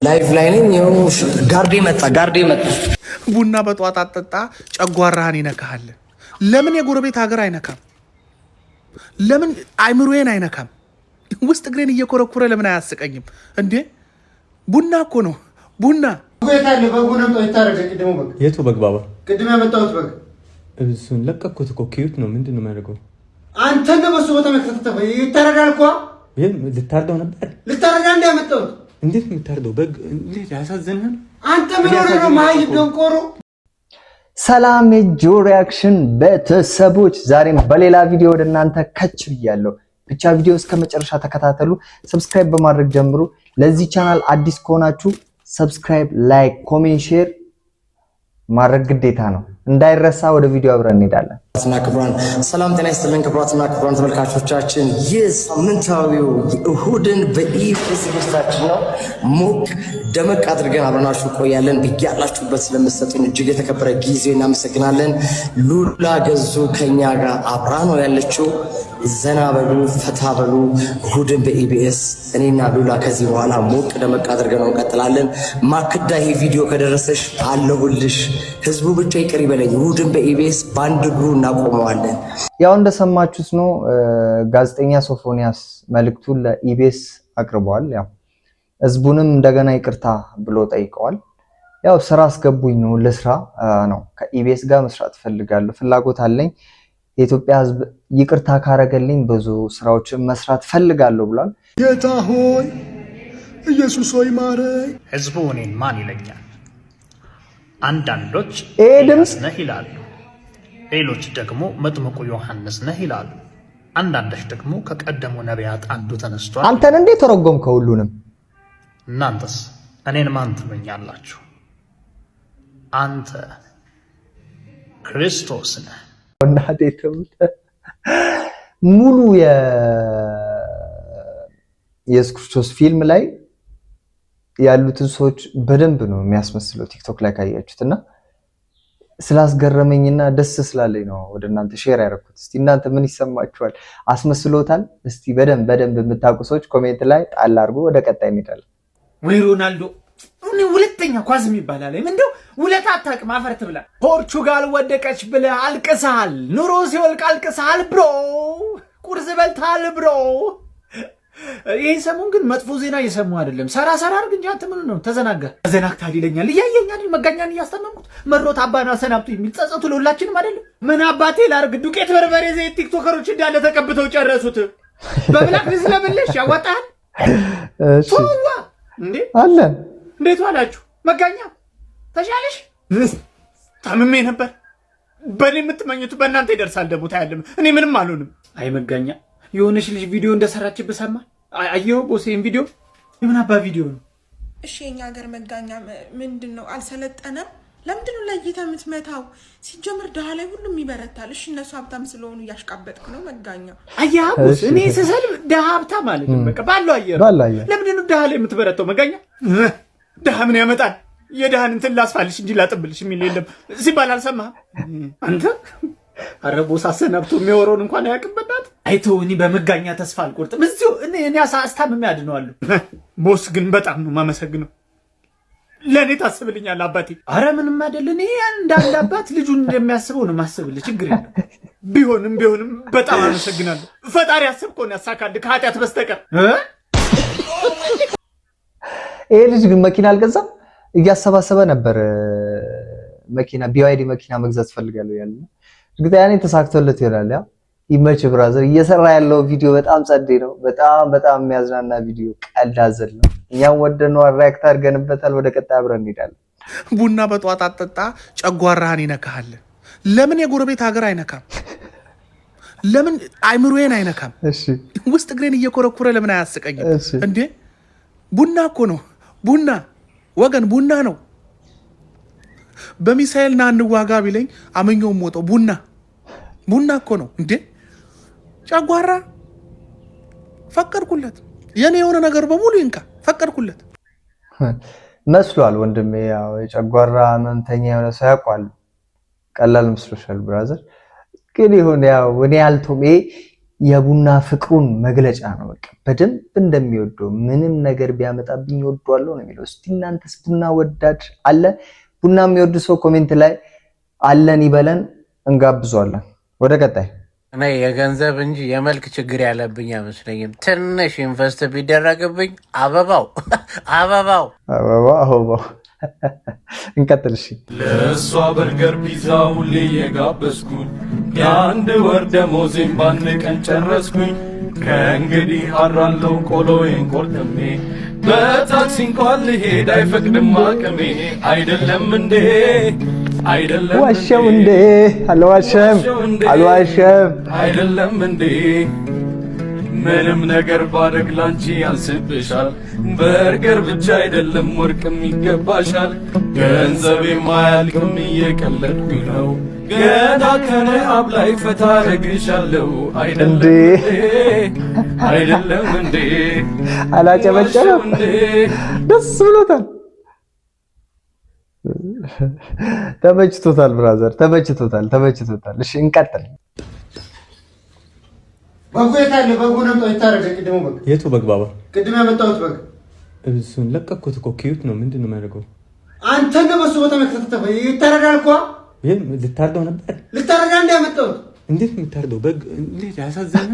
Live ላይ ነኝ። ይኸው ጋርዴ መጣ፣ ጋርዴ መጣ። ቡና በጠዋት አጠጣ፣ ጨጓራህን ይነካሃል። ለምን የጎረቤት ሀገር አይነካም? ለምን አይምሮዬን አይነካም? ውስጥ እግሬን እየኮረኮረ ለምን አያስቀኝም እንዴ? ቡና እኮ ነው ቡና። የቱ በግ ባባ? ቅድም ያመጣሁት በግ። እሱን ለቀኩት እኮ፣ cute ነው። ምንድን ነው የሚያደርገው? አንተ ነው በሱ ቦታ መከተተፈ ይታረዳል እኮ። ልታርደው ነበር። ልታረዳ እንደ ያመጣሁት። እንዴት የምታርደው በግ? እንዴት ያሳዝንህን? አንተ ምን ሆነህ ነው መሀይም ደንቆሮ? ሰላም የጆ ሪያክሽን ቤተሰቦች፣ ዛሬም በሌላ ቪዲዮ ወደ እናንተ ከች ብያለሁ። ብቻ ቪዲዮ እስከ መጨረሻ ተከታተሉ። Subscribe በማድረግ ጀምሩ። ለዚህ ቻናል አዲስ ከሆናችሁ subscribe፣ like፣ comment፣ share ማድረግ ግዴታ ነው፣ እንዳይረሳ። ወደ ቪዲዮ አብረን እንሄዳለን። ክቡራትና ክቡራን፣ ሰላም ጤና ይስጥልን። ክቡራትና ክቡራን ተመልካቾቻችን፣ ይህ ሳምንታዊው እሁድን በኢቢኤስ ዝግጅታችን ነው። ሞቅ ደመቅ አድርገን አብረናችሁ ቆያለን። ብያላችሁበት ስለምትሰጡን እጅግ የተከበረ ጊዜ እናመሰግናለን። ሉላ ገዙ ከኛ ጋር አብራ ነው ያለችው። ዘና በሉ፣ ፈታ በሉ። እሁድን በኢቢኤስ እኔና ሉላ ከዚህ በኋላ ሞቅ ደመቅ አድርገን ነው እንቀጥላለን። ማክዳ፣ ይሄ ቪዲዮ ከደረሰሽ አለሁልሽ። ህዝቡ ብቻ ይቅር ይበለኝ። እሁድን በኢቢኤስ በአንድ እግሩ እናቆመዋለን። ያው እንደሰማችሁት ነው። ጋዜጠኛ ሶፎንያስ መልእክቱን ለኢቢኤስ አቅርበዋል። ያው ህዝቡንም እንደገና ይቅርታ ብሎ ጠይቀዋል። ያው ስራ አስገቡኝ ነው፣ ልስራ ነው፣ ከኢቢኤስ ጋር መስራት እፈልጋለሁ፣ ፍላጎት አለኝ። የኢትዮጵያ ህዝብ ይቅርታ ካረገልኝ ብዙ ስራዎችን መስራት ፈልጋለሁ ብሏል። ጌታ ሆይ፣ ኢየሱስ ሆይ ማረኝ። ህዝቡ እኔን ማን ይለኛል? አንዳንዶች ይሄ ኤልያስ ድምፅ ነህ ይላሉ፣ ሌሎች ደግሞ መጥምቁ ዮሐንስ ነህ ይላሉ። አንዳንዶች ደግሞ ከቀደሙ ነቢያት አንዱ ተነስቷል። አንተን እንዴት ተረጎምከው ሁሉንም? እናንተስ እኔን ማን ትሉኛላችሁ? አንተ ክርስቶስ ነህ። እናቴ ትሙት፣ ሙሉ የኢየሱስ ክርስቶስ ፊልም ላይ ያሉትን ሰዎች በደንብ ነው የሚያስመስለው፣ ቲክቶክ ላይ ካያችሁት። እና ስላስገረመኝና ደስ ስላለኝ ነው ወደ እናንተ share ያደረኩት። እስቲ እናንተ ምን ይሰማችኋል? አስመስሎታል? እስቲ በደንብ በደንብ የምታውቁ ሰዎች comment ላይ ጣል አድርጉ። ወደ ቀጣይ እንሄዳለን። ወይ ሮናልዶ፣ እኔ ሁለተኛ ኳስ የሚባል አለኝ። እንደው ውለታ አታውቅም፣ አፈር ትብላ። ፖርቹጋል ወደቀች ብለህ አልቅሰሃል። ኑሮ ሲወልቅ አልቅሰሃል bro። ቁርስ በልተሃል bro። ይህ ሰሞን ግን መጥፎ ዜና እየሰሙ አይደለም። ሰራ ሰራ አድርግ እንጂ አንተ ምን ነው ተዘናጋ? ተዘናግታል ይለኛል። እያየኝ አይደል መጋኛን እያስታመምኩት መሮት አባን አሰናብቱ የሚል ጸጸቱ ለሁላችንም አይደለም። ምን አባቴ ላርግ? ዱቄት፣ በርበሬ፣ ዘይት ቲክቶከሮች እንዳለ ተቀብተው ጨረሱት። በ black ልዝለምልሽ ያዋጣሃል? እሺ። ተዋ እንዴ። አለን። እንዴት ዋላችሁ? መጋኛ ተሻለሽ? ታምሜ ነበር። በእኔ የምትመኙት በእናንተ ይደርሳል። ደግሞ ታያለም። እኔ ምንም አልሆንም። አይ መጋኛ፣ የሆነች ልጅ ቪዲዮ እንደሰራችብህ ሰማ። አየኸው ቦሴን ቪዲዮ? የምን አባ ቪዲዮ ነው? እሺ፣ የኛ ሀገር መጋኛ ምንድን ነው? አልሰለጠነም። ለምንድን ነው ለይተህ የምትመታው? ሲጀምር ድሃ ላይ ሁሉም ይበረታል። እሺ፣ እነሱ ሀብታም ስለሆኑ እያሽቃበጥክ ነው መጋኛ። አየህ ቦስ፣ እኔ ስሰልብ ድሃ ሀብታም አልልም። በቃ ባለው አየር። ባለው አየር። ለምንድን ነው ድሃ ላይ የምትበረታው መጋኛ? ድሃ ምን ያመጣል? የድሃን እንትን ላስፋልሽ እንጂ ላጥብልሽ የሚል የለም ሲባል አልሰማህም አንተ? ኧረ boss አሰናብቶ የሚያወራውን እንኳን አያውቅም። በእናትህ አይተው፣ እኔ በመጋኛ ተስፋ አልቆርጥም። እዚሁ እኔ አስታምሜ አድነዋለሁ። Boss ግን በጣም ነው የማመሰግነው። ለእኔ ታስብልኛል አባቴ። አረ ምንም አይደል። እኔ እንዳንድ አባት ልጁን እንደሚያስበው ነው ማስብልህ። ችግር የለም። ቢሆንም ቢሆንም በጣም አመሰግናለሁ። ፈጣሪ ያሰብከውን ያሳካልህ ከኃጢአት በስተቀር። ይሄ ልጅ ግን መኪና አልገዛም፣ እያሰባሰበ ነበር። መኪና፣ BYD መኪና መግዛት ፈልጋለሁ ያለ፣ እርግጠኛ ነኝ ተሳክቶለት ይሆናል። ያው ይመች brother። እየሰራ ያለው ቪዲዮ በጣም ጸዴ ነው። በጣም በጣም የሚያዝናና ቪዲዮ፣ ቀልድ አዘል ነው። እኛም ወደነዋል፣ react አድርገንበታል። ወደ ቀጣይ አብረን እንሄዳለን። ቡና በጠዋት አጠጣ፣ ጨጓራህን ይነካሃል። ለምን የጎረቤት ሀገር አይነካም? ለምን አይምሮዬን አይነካም? ውስጥ እግሬን እየኮረኮረ ለምን አያስቀኝም? እንዴ፣ ቡና እኮ ነው፣ ቡና ወገን፣ ቡና ነው። በሚሳኤል ና እንዋጋ ቢለኝ አመኘውም ወጣው። ቡና ቡና እኮ ነው እንዴ። ጨጓራ ፈቀድኩለት። የኔ የሆነ ነገር በሙሉ ይንካ፣ ፈቀድኩለት። መስሏል ወንድሜ። ያው የጨጓራ ህመምተኛ የሆነ ሰው ያውቋል። ቀላል መስሎሻል brother። ግን ይሁን፣ ያው እኔ አልቶም ይሄ የቡና ፍቅሩን መግለጫ ነው። በቃ በደንብ እንደሚወደው፣ ምንም ነገር ቢያመጣብኝ እወደዋለሁ ነው የሚለው። እስቲ እናንተስ ቡና ወዳድ አለ? ቡና የሚወድ ሰው comment ላይ አለን ይበለን፣ እንጋብዟለን። ወደ ቀጣይ። እኔ የገንዘብ እንጂ የመልክ ችግር ያለብኝ አይመስለኝም። ትንሽ invest ቢደረግብኝ አበባው አበባው። አበባ አበባው። እንቀጥል። እሺ። ለእሷ በርገር ፒዛ ሁሌ የጋበዝኩኝ፣ የአንድ ወር ደሞዜን ባንድ ቀን ጨረስኩኝ። ከእንግዲህ አራለው ቆሎዬን ቆርጥሜ፣ በታክሲ እንኳን ልሄድ አይፈቅድም አቅሜ። አይደለም እንዴ? አይደለም? ዋሸው እንዴ? አልዋሸም፣ አልዋሸም። አይደለም እንዴ? ምንም ነገር ባደርግ ላንቺ ያንስብሻል። በርገር ብቻ አይደለም ወርቅም ይገባሻል። ገንዘቤ ማያልቅም እየቀለድኩኝ ነው። ገና ከረሃብ ላይ ፈታ አረግሻለሁ። አይደለም እንዴ? አይደለም እንዴ? አላጨበጨበም። ደስ ብሎታል። ተመችቶታል። Brother ተመችቶታል፣ ተመችቶታል። እሺ እንቀጥል። በጉ የት አለ? በጉ ነው ይታረደ። ቅድሙ በግ። የቱ በግ ባባ? ቅድም ያመጣሁት በግ። እሱን ለቀኩት እኮ፣ cute ነው። ምንድን ነው የሚያደርገው? አንተ ነው በሱ ቦታ መክተት፣ ይታረዳል እኮ። ልታርደው ነበር? ልታረዳ እንደ ያመጣሁት። እንዴት የምታርደው በግ? እንዴት ያሳዘነ።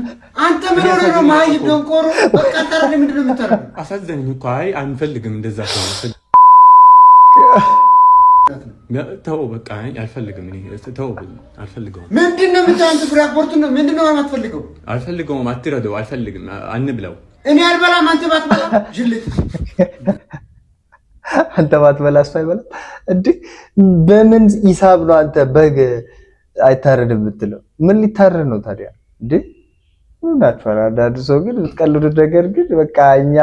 አንተ ምን ሆነህ ነው? መሀይም ደንቆሮ። በቃ ታረደ። ምንድን ነው የምታረደው? አሳዘነኝ እኮ። አይ አንፈልግም፣ እንደዛ ከሆነ ተው በቃ፣ አልፈልግም። እኔ ተው፣ አልፈልገውም። ምንድን ነው የምታየው? አንተ ብራክቦርቱ ነው። ምንድን ነው የማትፈልገው? አልፈልገውም። አትረደው። አልፈልግም። አንብለው። እኔ አልበላም። አንተ ባትበላ ጅልት። አንተ ባትበላ እሱ አይበላም እንዴ? በምን ሂሳብ ነው አንተ በግ አይታረድም የምትለው? ምን ሊታረድ ነው ታዲያ? እንዴ ምን ናችኋል? አንዳንድ ሰው ግን የምትቀልዱት ነገር ግን በቃ እኛ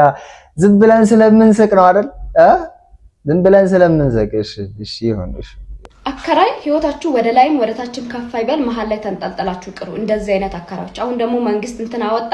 ዝም ብለን ስለምንስቅ ነው አይደል? ዝም ብለን ስለምንስቅ። እሺ እሺ ይሁን እሺ። አከራይ ህይወታችሁ ወደ ላይም ወደ ታችም ከፍ አይበል፣ መሀል ላይ ተንጠልጥላችሁ ቅሩ። እንደዚህ አይነት አከራዮች። አሁን ደግሞ መንግስት እንትን አወጣ፣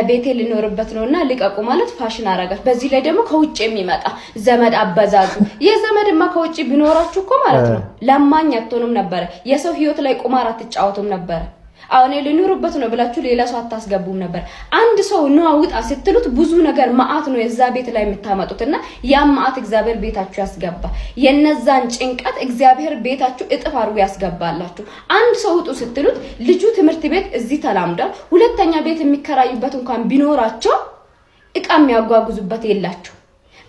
ቤቴ ልኖርበት ነው እና ልቀቁ ማለት ፋሽን አረጋች። በዚህ ላይ ደግሞ ከውጭ የሚመጣ ዘመድ አበዛዙ። የዘመድማ ከውጭ ቢኖራችሁ እኮ ማለት ነው ለማኝ አትሆኑም ነበረ። የሰው ህይወት ላይ ቁማር አትጫወቱም ነበረ። አሁን ልኑርበት ነው ብላችሁ ሌላ ሰው አታስገቡም ነበር። አንድ ሰው ነው ውጣ ስትሉት ብዙ ነገር መዓት ነው የዛ ቤት ላይ የምታመጡት እና ያም መዓት እግዚአብሔር ቤታችሁ ያስገባ። የነዛን ጭንቀት እግዚአብሔር ቤታችሁ እጥፍ አድርጎ ያስገባላችሁ። አንድ ሰው ውጡ ስትሉት ልጁ ትምህርት ቤት እዚህ ተላምዷል። ሁለተኛ ቤት የሚከራዩበት እንኳን ቢኖራቸው እቃ የሚያጓጉዙበት የላችሁ።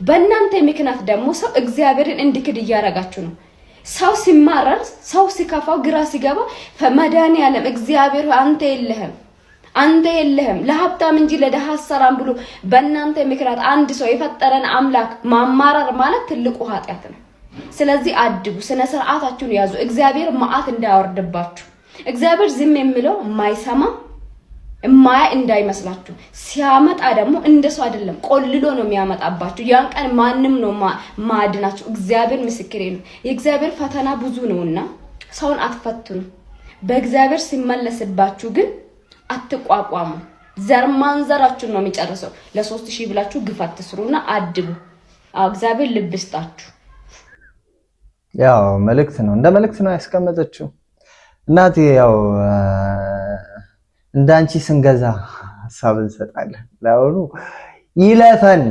በእናንተ ምክንያት ደግሞ ሰው እግዚአብሔርን እንዲክድ እያደረጋችሁ ነው። ሰው ሲማረር፣ ሰው ሲከፋው፣ ግራ ሲገባ መድኃኒዓለም እግዚአብሔር አንተ የለህም፣ አንተ የለህም፣ ለሀብታም እንጂ ለደሃ አሰራም ብሎ በእናንተ ምክንያት አንድ ሰው የፈጠረን አምላክ ማማረር ማለት ትልቁ ኃጢአት ነው። ስለዚህ አድቡ፣ ስነ ስርዓታችሁን ያዙ። እግዚአብሔር መዓት እንዳያወርድባችሁ። እግዚአብሔር ዝም የሚለው የማይሰማ እማያ እንዳይመስላችሁ። ሲያመጣ ደግሞ እንደ ሰው አይደለም፣ ቆልሎ ነው የሚያመጣባችሁ። ያን ቀን ማንም ነው ማድናችሁ። እግዚአብሔር ምስክሬ ነው። የእግዚአብሔር ፈተና ብዙ ነውና ሰውን አትፈትኑ። በእግዚአብሔር ሲመለስባችሁ ግን አትቋቋሙ። ዘር ማንዘራችሁን ነው የሚጨርሰው። ለ3000 ብላችሁ ግፍ አትስሩና አድቡ። አዎ እግዚአብሔር ልብ ይስጣችሁ። ያው መልእክት ነው፣ እንደ መልእክት ነው ያስቀመጠችው እናቴ። ያው እንዳንቺ ስንገዛ ሀሳብ እንሰጣለን። ለአሁኑ ይለፈን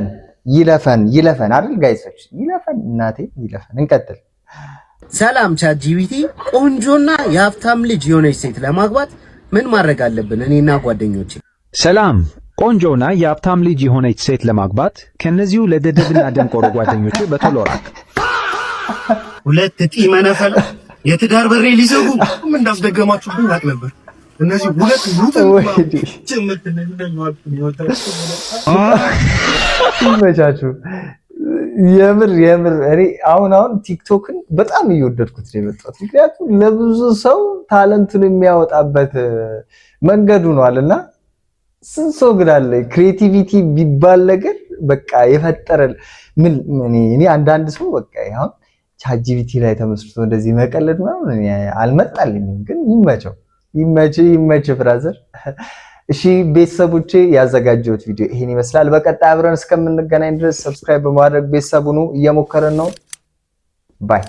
ይለፈን ይለፈን አይደል guys ኦች፣ ይለፈን እናቴ ይለፈን። እንቀጥል። ሰላም ChatGPT፣ ቆንጆና የሀብታም ልጅ የሆነች ሴት ለማግባት ምን ማድረግ አለብን? እኔና ጓደኞቼ። ሰላም፣ ቆንጆና የሀብታም ልጅ የሆነች ሴት ለማግባት ከእነዚሁ ለደደብና ደንቆሮ ጓደኞች በቶሎ ራቅ። ሁለት ጢመ ነፈላ የትዳር በሬ ሊዘጉ ምን እንዳስደገማችሁብኝ አውቅ ነበር። እነዚህ ሁለት ይመቻችሁ። የምር የምር እኔ አሁን አሁን ቲክቶክን በጣም እየወደድኩት ነው የመጣሁት። ምክንያቱም ለብዙ ሰው talent ኡን የሚያወጣበት መንገዱ ሆኗል እና ስንት ሰው ግን አለ creativity ቢባል ነገር በቃ የፈጠረ ምን እኔ አንዳንድ ሰው በቃ አሁን ChatGPT ላይ ተመስርቶ እንደዚህ መቀለድ ምናምን አልመጣልኝም። ግን ይመቸው፣ ይመች ይመች brother። እሺ ቤተሰቦቼ፣ ያዘጋጀሁት ቪዲዮ ይሄን ይመስላል። በቀጣይ አብረን እስከምንገናኝ ድረስ subscribe በማድረግ ቤተሰብ ሁኑ። እየሞከርን ነው። Bye.